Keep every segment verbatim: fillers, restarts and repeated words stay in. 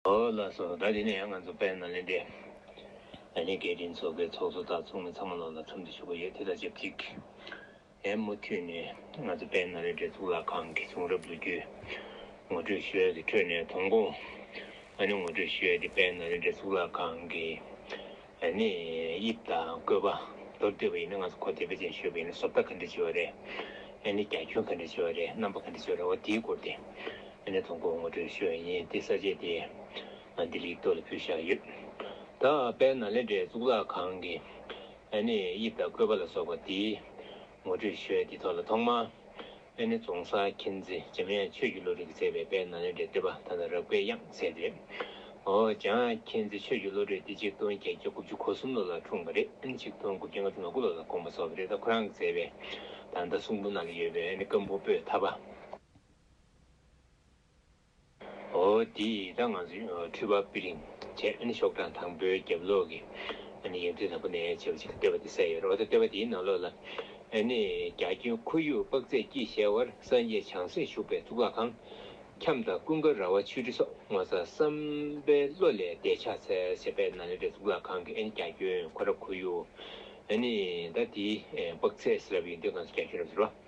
ཨོ་ལགས་སོ། ད་དེ་ནས་ཡང་ང་ཚོ་དཔལ་ནཱ་ལེནྡྲའི་ཨ་ནི་རྒྱས་འབྲིང་ཚོགས་པའི་ཚོགས་གཙོ་དང་ཚོགས་མི་ཚང་མ་ལོག་ལ་འཚམས་འདྲི་ཞུ་གི་ཡོད། དེ་དང་ཆབས་ཅིག་ཡང་མུ་མཐུད་ནས་ང་ཚོ་དཔལ་ནཱ་ལེནྡྲའི་གཙུག་ལག་ཁང་གི་བྱུང་རབས་ལོ་རྒྱུས་ངོ་སྤྲོད་ཞུ་ཡ་གི་ཁྲོད་ནས་དང་པོ་ཨ་ནི་ངོ་སྤྲོད་ཞུ་ཡ་དེ་དཔལ་ནཱ་ལེནྡྲའི་གཙུག་ལག་ཁང་གི་ཨ་ནི་དབྱིབས་དང་བཀོད་པ། མདོར་བསྡུས་པ་ཡིན་ན་ང་ཚོ་གོ་བདེ་བ་ཅན་ཞུས་པ་ཡིན་ན་བཟོ་ལྟ་ག་འདྲ་བྱས་པ་རེད། ཨ་ནི་རྒྱ་ཁྱོན་ག་འདྲ་བྱས་པ་རེད། རྣམ་པ་ག་འདྲ་བྱས་པ་རེད། འོ་དེའི་སྐོར་དེ་ཨ་ནི་དང་པོ་ངོ་སྤྲོད་ཞུ་ཡ་ཡིན། དེ་ས་བཅད་དེ་ང་འདི་ལིག་ཏོ་ལ་ཕུལ་བཞག་ཡོད། ད་དཔལ་ནཱ་ལེནྡྲའི་གཙུག་ལག་ཁང་གི་ཨ་ནི་དབྱིབས་དང་བཀོད་པ་ལ་སོགས་པ་དེའི་ངོ་སྤྲོད་ཞུ་ཡ་དེ་ཐོག་ལ་ཐོག་མ། ཨ་ནི་རྫོང་སར་མཁྱེན་བརྩེ་འཇམ་དབྱངས་ཆོས་ཀྱི་བློ་གྲོས་ཀྱིས་མཛད་པའི་དཔལ་ནཱ་ལེནྡྲའི་བསྟོད་པ་ད་ལྟ་རབ་དགའི་དབྱངས་ཟེར་དེ་རེད། ཨོ་འཇམ་དབྱངས་མཁྱེན་བརྩེ་ཆོས་ཀྱི་བློ་གྲོས་དེ་ཆིག་སྟོང་བརྒྱད་བརྒྱ་དགུ་བཅུ་གོ་གསུམ་ལོ་ལ་འཁྲུངས་པ་རེད། ཨ་ནི་ཆིག་སྟོང་དགུ་བརྒྱ་ལྔ་བཅུ་ང་དགུ་ལོ་ལ་དགོངས་པ་རྫོགས་པ་རེད། ད་ཁོ་རང་གིས་མཛད་པའི་ད་ལྟ་གསུང་འབུམ་ནང་ལ་ཡོད་པའི་ཨ་ནི་ཀམ་པོ་པོད་ཐ་པ། ཨོ་དེ་ད་ང་ཚོའི་འཕྲུལ་པ་པི་རིང་བྱས། ཨ་ནི་ཤོག་གྲངས་དང་པོའི་རྒྱབ་ལོགས་ཀྱི་ཨ་ནི་ཡིག་ཐོག་དང་པོ་ནས་བྱས་པ་ཅིག་ལ་བལྟས་པ་དེ་གསལ་ཡོད་རེད། འོ་ད་བལྟས་པ་དེའི་ནང་ལོགས་ལ་ཨ་ནི་རྒྱ་ཁྱོན་ཁོར་ཡུག་དཔག་ཚད་ཀྱིས་གཞལ་བར་སངས་རྒྱས་བྱང་སེམས་བཞུགས་པའི་གཙུག་ལག་ཁང་། ཁྱམས་དང་ཀུན་དགའ་ར་བ་ཆོས་ཁྲི་སོགས་ངོ་མཚར་བསམ་པའི་བློ་ལས་འདས་ཆགས་ཚར་ཞེས་པའི་ནཱ་ལེནྡྲའི་གཙུག་ལག་ཁང་གི་ཨ་ནི་རྒྱ་ཁྱོན་ཁོ་ར་ཁོར་ཡུག་ཨ་ནི་ད་དེའི་དཔག་ཚད་ཟེར་བ་ཡིན་དུས་ང་ཚོ་རྒྱ་ཁྱོན་རབ་ཟེར་བ།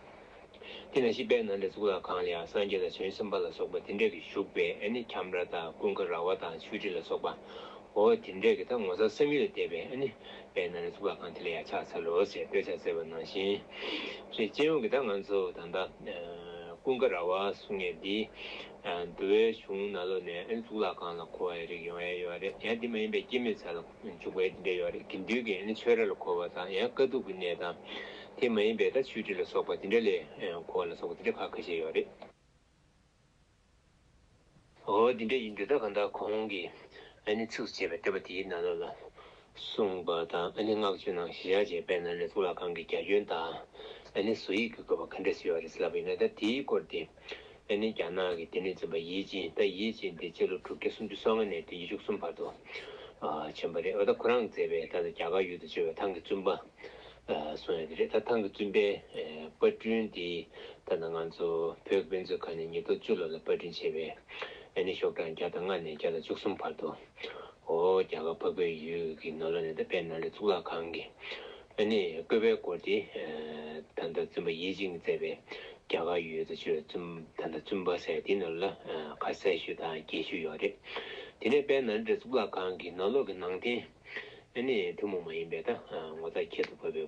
དེ་ནང་བཞིན་དཔལ་ནཱ་ལེནྡྲའི་གཙུག་ལག་ཁང་ལ་ཡང་སངས་རྒྱས་དང་བྱང་ཆུབ་སེམས་དཔའ་ལ་སོགས་པ་དེ་འདྲ་གིས་བཞུགས་པའི་ཨ་ནི་ཁྱམས་ར་དང་ཀུན་དགའ་ར་བ་དང་ཆོས་ཁྲི་ལ་སོགས་པ། འོ་དེ་འདྲ་གི་ད་ངོ་མཚར་བསམ་ཡུལ་ལས་འདས་པའི་ཨ་ནི་དཔལ་ནཱ་ལེནྡྲའི་གཙུག་ལག་ཁང་དེ་ལ་ཡང་ཕྱག་འཚལ་ལོ་ཞེས་བསྟོད་ཕྱག་འཚལ་བ་ནང་བཞིན་རེད། སྤྱི་ཡོངས་ཀྱི་ད་ང་ཚོ་ད་ལྟ་ཀུན་དགའ་ར་བ་གསུང་ཡས་འདི་འདུལ་བའི་གཞུང་ནང་ལོགས་ནས་ཨ་ནི་གཙུག་ལག་ཁང་ལ་གོ་བའི་རིགས་ཡོང་ཡས་ཡོད་རེད། ཡང་དེ་མ་ཡིན་པའི་སྐྱེད་མོས་ཚལ་ལ་འཇུག་པའི་དེ་འདྲ་ཡོད་རེད། དགེ་འདུན་གྱི་ཨ་ནི་ཆོས་ར་ལ་གོ་བ་དང་། ཡང་དཀའ་ཐུབ་ཀྱི་གནས་དང་། དེ་མ་ཡིན་པའི་ད་ཆོས་ཁྲི་ལ་སོགས་པ་དེ་འདྲ་ལ་གོ་བ་ལ་སོགས་པ་དེ་འདྲ་ཁ་ཁ་ཤས་ཡོད་རེད། འོ་དེ་འདྲ་ཡིན་དུས་ད་གང་ལྟར་གོང་གི་ཨ་ནི་ཚིགས་སུ་བཅད་པའི་བསྟོད་པ་དེའི་ནང་ལོགས་ལ་གསུངས་པ་དང་། ཨ་ནི་བསྔགས་བརྗོད་ནང་གཞི་བཞག་བྱས་དཔལ་ནཱ་ལེནྡྲའི་གཙུག་ལག་ཁང་གི་རྒྱ་ཁྱོན་དང་། ཨ་ནི་བཟོ་ཡིག་གི་བཀོད་པ་ག་འདྲ་ཞིག་ཡོད་རེད་ཟེར་ལབ་པ་ཡིན་ན། ད་དེའི་སྐོར་དེ་ཨ་ནི་རྒྱ་ནག་གི་ལྡེ་སྣོད་འཛིན་པ་ཡེ་ཅིན། ད་ཡེ་ཅིན་དེ་སྤྱི་ལོ་དྲུག་བརྒྱ་སུམ་ཅུ་སོ་ལྔ་ནས་བདུན་བརྒྱ་བཅུ་གསུམ་བར་དུ་ཨ་བྱོན་པ་རེད། འོ་ད་ཁོ་རང་མཛད་པའི་ད་ལྟ་རྒྱ་གར་ཡུལ་དུ་བྱོན་པའི་ཐང་གི་བཙུན་པ་ཨ་གསུང་ཡ་དེ་རེད། ད་ཐང་གི་བཙུན་པའི་ཨ་པར་སྐྲུན་དེ་ད་ལྟ་ང་ཚོ་བོད་ཀྱི་དཔེ་མཛོད་ཁང་ནས་ཉིས་སྟོང་བཅུ་ལོ་ལ་པར་སྐྲུན་བྱས་པའི་ཨ་ནི་ཤོག་གྲངས་བརྒྱ་དང་ལྔ་ནས་བརྒྱ་དང་བཅུ་གསུམ་བར་དུ། འོ་རྒྱ་གར་འཕགས་པའི་ཡུལ་གྱི་ནང་ལོགས་ནས་ད་དཔལ་ནཱ་ལེནྡྲ་གཙུག་ལག་ཁང་གི་ཨ་ནི་བཀོད་པའི་སྐོར་དེ་ཨ་ད་ལྟ་བཙུན་པ་ཡེ་ཅིན་གྱིས་མཛད་པའི་རྒྱ་གར་ཡུལ་དུ་བྱོན་བཙུན་ད་ལྟ་བཙུན་པ་ཟེར་དེའི་ནང་ལ་ཨ་ཁ་གསལ་ཞུ་དང་རྒྱས་ཞུ་ཡོད་རེད། དེ་ནས་དཔལ་ནཱ་ལེནྡྲ་གཙུག་ལག་ཁང་གི་ནང་ལོགས་ཀྱི་ནང་རྟེན་ཨ་ནི་ཐུན་མོང་མ་ཡིན་པའི་ད་ཨ་ངོ་མཚར་ཁྱད་དུ་འཕགས་པའི་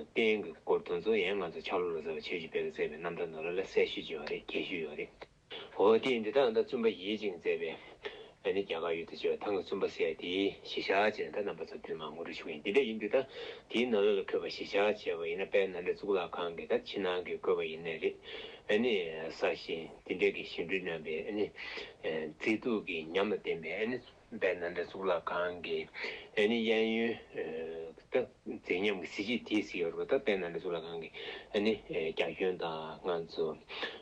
རྟེན་གྱི་སྐོར་དེ་ཚོ་ཡང་ང་ཚོ་ཕྱག་ལོ་ལོ་ཙཱ་བ་ཆོས་ཀྱི་དཔལ་གྱིས་མཛད་པའི་རྣམ་ཐར་ནང་ལོགས་ལ་གསལ་ཞུ་བྱས་ཡོད་རེད། རྒྱས་ཞུ་ཡོད་རེད། འོ་དེ་ཡིན་དུས་ད་ད་བཙུན་པ་ཡེ་ཅིན་མཛད་པའི་ཨ་ནི་རྒྱ་གར་ཡུལ་དུ་བྱོན་པའི་ཐང་གི་བཙུན་པ་ཟེར་ཡ་དེའི་གཞི་བཞག་བྱས་ནས་ད་རྣམ་པ་ཚོ་འདིར་མར་ངོ་སྤྲོད་ཞུ་གི་ཡིན། འདི་འདྲ་ཡིན་དུས་ད་དེའི་ནང་ལོགས་ལ་འཁོད་པ་གཞི་བཞག་བྱས་པ་ཡིན་ན། དཔལ་ནཱ་ལེནྡྲ་གཙུག་ལག་ཁང་གི་ད་ཕྱི་ནང་གི་བཀོད་པ་ཡིན་ནའི་རེད། ཨ་ནི་གསར་བཞེངས་འདི་འདྲ་གི་བཞེངས་སྐྲུན་གནང་པའི་ཨ་ནི་མཛེས་སྡུག་གི་ཉམས་ལ་ལྡན་པའི་ཨ་ནི་དཔལ་ནཱ་ལེནྡྲ་གཙུག་ལག་ཁང་གི་ཨ་ནི་གཡས་གཡོན་ད་མཛེས་ཉམས་ཀྱི་གཟི་བརྗིད་དེ་གཟིགས་ཡོད་རེད་པ། ད་དཔལ་ནཱ་ལེནྡྲ་གཙུག་ལག་ཁང་གི་ཨ་ནི་རྒྱ་ཁྱོན་དང་ང་ཚོ་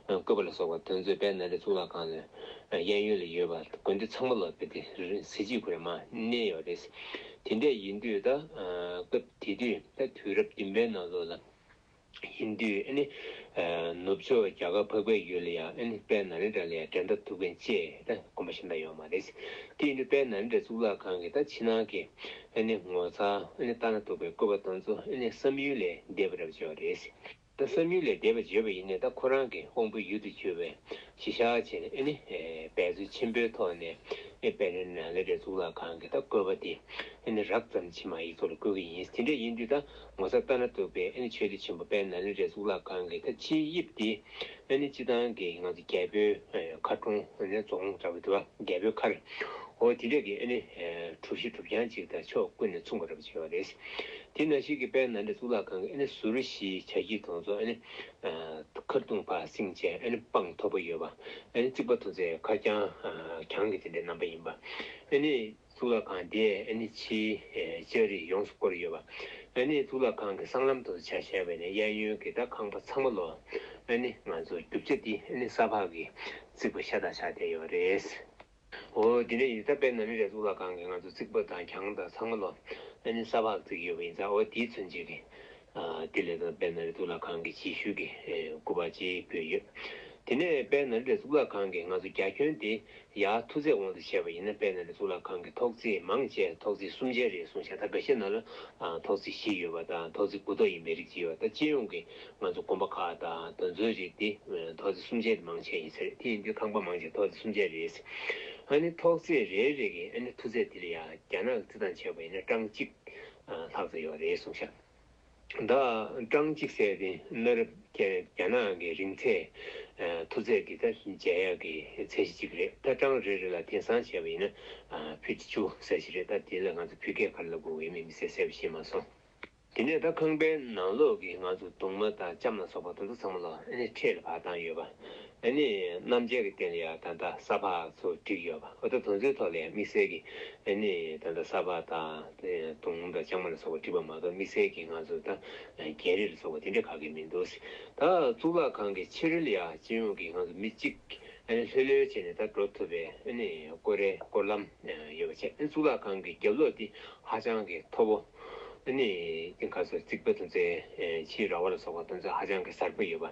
བཀོད་པ་ལ་སོགས་པ་དེ་ཚོ་དཔལ་ནཱ་ལེནྡྲ་གཙུག་ལག་ཁང་ལ་གཡས་གཡོན་ལ་ཡོད་པ་དགོན་སྡེ་ཚང་མ་ལ་དཔེ་དེ་གཟི་བརྗིད་ཁོ་རང་མར་གནས་ཡོད་རེད། དེ་འདྲ་ཡིན་དུས་ད་སྐབས་དེ་དུས་ད་དུས་རབས་བདུན་པའི་ནང་ལོགས་ལ་ཡིན་དུས་ཨ་ནི་ནུབ་ཕྱོགས་རྒྱ་གར་འཕགས་པའི་ཡུལ་ལ་ཡང་ཨ་ནི་དཔལ་ནཱ་ལེནྡྲ་ལ་ཡང་འགྲན་ཟླ་ཐུབ་མཁན་ཅིག་ད་དགོན་པ་གཞན་དག་ཡོད་མ་རེད། དེ་ཡིན་དུས་དཔལ་ནཱ་ལེནྡྲ་གཙུག་ལག་ཁང་གི་ད་ཕྱི་ནང་གི་ཨ་ནི་ངོ་མཚར་ཨ་ནི་ལྟ་ན་སྡུག་པའི་བཀོད་པ་དེ་ཚོ་ཨ་ནི་བསམ་ཡུལ་ལས་འདས་པ་རབ་ཅིག་ཡོད་རེད། ད་བསམ་ཡུལ་ལས་འདས་པ་བརྗོད་པ་ཡིན་ནའི་ད་ཁོ་རང་གི་དབང་པོའི་ཡུལ་དུ་གྱུར་པའི་གཞི་བཞག་བྱས་ནས་ཨ་ནི་འབད་རྩོལ་ཆེན་པོའི་ཐོག་ནས་ཨ་དཔལ་ནཱ་ལེནྡྲའི་གཙུག་ལག་ཁང་གི་ད་བཀོད་པ་དེ་ཨ་ནི་རགས་ཙམ་ཕྱི་མ་ཡིག་ཐོག་ལ་བཀོད་ཀྱི་ཡིན། དེ་འདྲ་ཡིན་དུས་ད་ངོ་མཚར་ལྟ་ན་སྡུག་པའི་ཨ་ནི་ཆོས་སྡེ་ཆེན་པོ་དཔལ་ནཱ་ལེནྡྲའི་གཙུག་ལག་ཁང་གི་ད་ཕྱིའི་དབྱིབས་དེ་ཨ་ནི་སྤྱིར་བཏང་གི་ང་ཚོ་རྒྱལ་པོའི་མཁར་གྲོང་ཨ་ནི་རྫོང་འདྲ་བོ་འདུག་པ། རྒྱལ་པོའི་མཁར། འོ་དེ་འདྲས་ཀྱི་ཨ་ནི་གྲུ་བཞི་གྲུབ་ཆ་ཅིག་དང་ཕྱོགས་ཀུན་ནས་མཚུངས་པ་འདྲ་བོ་ཅིག་ཡོད་རེད། དེ་ནང་བཞིན་གྱི་དཔལ་ནཱ་ལེནྡྲ་གཙུག་ལག་ཁང་གི་ཨ་ནི་ཟུར་བཞིའི་བྱ་དཀྱིལ་དེ་ཚོ་ཨ་ནི་ཁར་ཐུང་བར་བསྲིངས་བྱས་ཨ་ནི་དཔངས་མཐོ་པོ་ཡོད་པ། ཨ་ནི་རྩིག་པ་དེ་ཚོའི་ཁ་རྐྱང་གྱང་གི་དེ་འདྲའི་རྣམ་པ་ཡིན་པ། ཨ་ནི་གཙུག་ལག་ཁང་དེ་ཨ་ནི་ཕྱིའི་ལྕགས་རིས་ཡོངས་སུ་བསྐོར་ཡོད་པ། ཨ་ནི་གཙུག་ལག་ཁང་གི་གསང་ལམ་དེ་ཚོ་ཆ་བཞག་པ་ཡིན་ན་གཡས་གཡོན་གྱི་ད་ཁང་པ་ཚང་མ་ལོ་ཨ་ནི་ང་ཚོ་རྒྱུ་ཆ་དེ་ཨ་ནི་ས་ཕག་གི་རྩིག་པ་ཤ་སྟག་ཆགས་བསྡད་ཡོད་རེད། འོ་དེ་འདྲ་ཡིན་ད་དཔལ་ནཱ་ལེནྡྲའི་གཙུག་ལག་ཁང་གི་ང་ཚོ་རྩིག་པ་དང་གྱང་དང་ཚང་མ་ལོ་ཨ་ནི་ས་ཕག་བརྩིགས་ཡོད་པ་ཡིན་ཙང་། འོ་དེའི་མཚོན་བྱེད་ཀྱི་ཨ་དེ་ལས་ད་དཔལ་ནཱ་ལེནྡྲའི་གཙུག་ལག་ཁང་གི་རྗེས་ཤུལ་གྱི་ཨེ་སྐུ་པར་ཅིག་བཀོད་ཡོད། དེ་ནས་དཔལ་ནཱ་ལེནྡྲའི་གཙུག་ལག་ཁང་གི་ང་ཚོ་རྒྱ་ཁྱོན་དེ་ཡར་མཐོ་ཚད་དབང་དུ་བྱས་པ་ཡིན་ན། དཔལ་ནཱ་ལེནྡྲའི་གཙུག་ལག་ཁང་གི་ཐོག་བརྩེགས་མང་ཆེ་ཐོག་བརྩེགས་གསུམ་ཆའི་རེད་གསུངས་ཤག་ད་འགའ་ཤས་ནང་ལ་ཨ་ཐོག་བརྩེགས་བཞི་ཡོད་པ་དང་། ཐོག་བརྩེགས་དགུ་ཐོག་ཡིན་པའི་རིགས་ཅིག་ཡོད་པ། ད་སྤྱི་ཡོངས་ཀྱི་ང་ཚོ་དགོན་པ་ཁག་དང་དེ་ཚོའི་རིགས་དེ་ཐོག་བརྩེགས་གསུམ་ཆའི་མང་ཆེ་ཡིན་ས་རེད། དེ་ཡིན་དུས་ཁང་པ་མང་ཆེ་ཐོག་བརྩེགས་གསུམ་ཆའི་རེད། ཨ་ནི་ཐོག་བརྩེགས་རེ་རེ་གི་ཨ་ནི་མཐོ་ཚད་དེ་ལ་ཡང་རྒྱ་ནག་གི་རྩིས་ཐང་བྱས་པ་ཡིན་ན་ཀྲང་གཅིག་ལྷག་ཙམ་ཡོད་རེད་གསུངས་ཤག་ད་ཀྲང་གཅིག་ཟེར་དེ་གནའ་རབས་རྒྱ་ནག་གི་རིང་ཚད་མཐོ་ཚད་ཀྱི་ད་འཇལ་ཡག་གི་ཚད་གཞི་གཅིག་རེད། ད་ཀྲང་རེ་རེ་ལ་དེང་སང་བྱས་པ་ཡིན་ན་ཕུད་བཅུ་ཟེར་ཞིག་རེད། ད་དེ་ལ་ང་ཚོ་ཕུད་སྐད་ག་རེ་ལབ་དགོས་ཡོད་མེད་མི་སེར་གསལ་པོ་ཤེས་མ་སོང་། དེ་ནས་ད་ཁང་པའི་ནང་ལོགས་ཀྱི་ང་ཚོ་གདུང་མ་དང་ལྕམ་ལ་སོགས་པ་དེ་ཚོ་ཚང་མ་ལ་ཨ་ནི་ཁྲལ་ཕར་བཏང་ཡོད་པ། ཨ་ནི་གནམ་རྒྱལ་གྱི་སྟེང་ལ་ཡང་ད་ལྟ་ས་ཕག་ཚོ་བསྒྲིགས་ཡོད་པ། འོ་ད་དེ་ཚོའི་ཐོག་ལ་ཡང་དམིགས་བསལ་གྱི་ཨ་ནི་ད་ལྟ་ས་ཕག་དང་དེ་གདུང་དང་ལྕང་མ་ལ་སོགས་པ་བསྒྲིགས་པ་མ་གཏོགས་དམིགས་བསལ་གྱི་ང་ཚོ་ད་རྒྱན་རིས་ལ་སོགས་པ་དེ་འདྲ་ག་གེ་མི་འདུག་ད་གཙུག་ལག་ཁང་གི་ཕྱི་རོལ་ལ་ཡང་སྤྱི་ཡོངས་ཀྱི་ང་ཚོ་མི་གཅིག་ཨ་ནི་ལྷོད་ལྷོད་བྱས་ནས་ད་འགྲོ་ཐུབ་པའི་ཨ་ནི་སྐོར་རའི་སྐོར་ལམ་ཡོད་པ་བྱས། ཨ་ནི་གཙུག་ལག་ཁང་གི་རྒྱབ་ལོགས་དེ་ཧ་ཅང་གི་མཐོ་པོ། ཨ་ནི་ཁ་སོ་རྩིག་པ་དེ་ཚོའི་ཕྱིའི་ར་བ་ལ་སོགས་པ་དེ་ཚོ་ཧ་ཅང་གི་གསར་པ་ཡོད་པ།